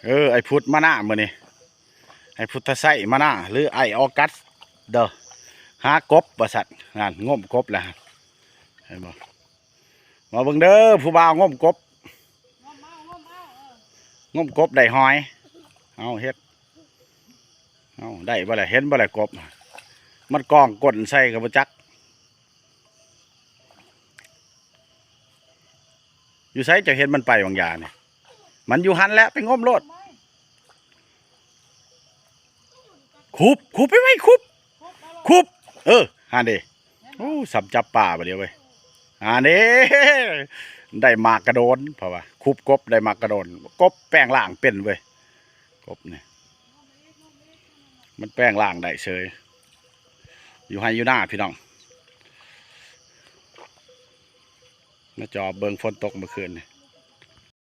ເອີ ອ້າຍພຸດມານາມື້ນີ້ ອ້າຍພຸດທະໄຊມານາ ຫຼືອ້າຍອອກັດເດີ ຫາກົບວ່າຊັ້ນ. ນັ້ນ ງົມກົບແລ້ວ ເຫັນບໍ່? ມາເບິ່ງເດີ ຜູ້ບ່າວງົມກົບ ງົມກົບໄດ້ຫອຍ. ເອົາເຮັດ ເອົາໄດ້ບໍ່ລະ ເຫັນບໍ່ລະກົບ ມັນກອງກົ້ນໃສ່ກໍບໍ່ຈັກ. ຢູ່ໃສເຈົ້າເຫັນມັນໄປບາງຢ່າງນີ້? ມັນຢູ່ຫັ້ນແຫຼະ ໄປງົມໂລດ. ຂຸບ ຂຸບໄປໄວ ຂຸບ ຂຸບ ເອີ ຫັ້ນເດ. ໂອ້ ສ່ຳຈັບປາບາດດຽວເວີຍ ອັນນີ້ ໄດ້ໝາກກະໂດນ ເພາະວ່າຂຸບກົບໄດ້ໝາກກະໂດນ. ກົບແປງຮ່າງເປັນເວີຍ ກົບນີ້ ມັນແປງຮ່າງໄດ້ເສີຍ. ຢູ່ໄຮ່ຢູ່ນາພີ່ນ້ອງ ມາຈອບເບິ່ງຝົນຕົກເມື່ອຄືນນີ້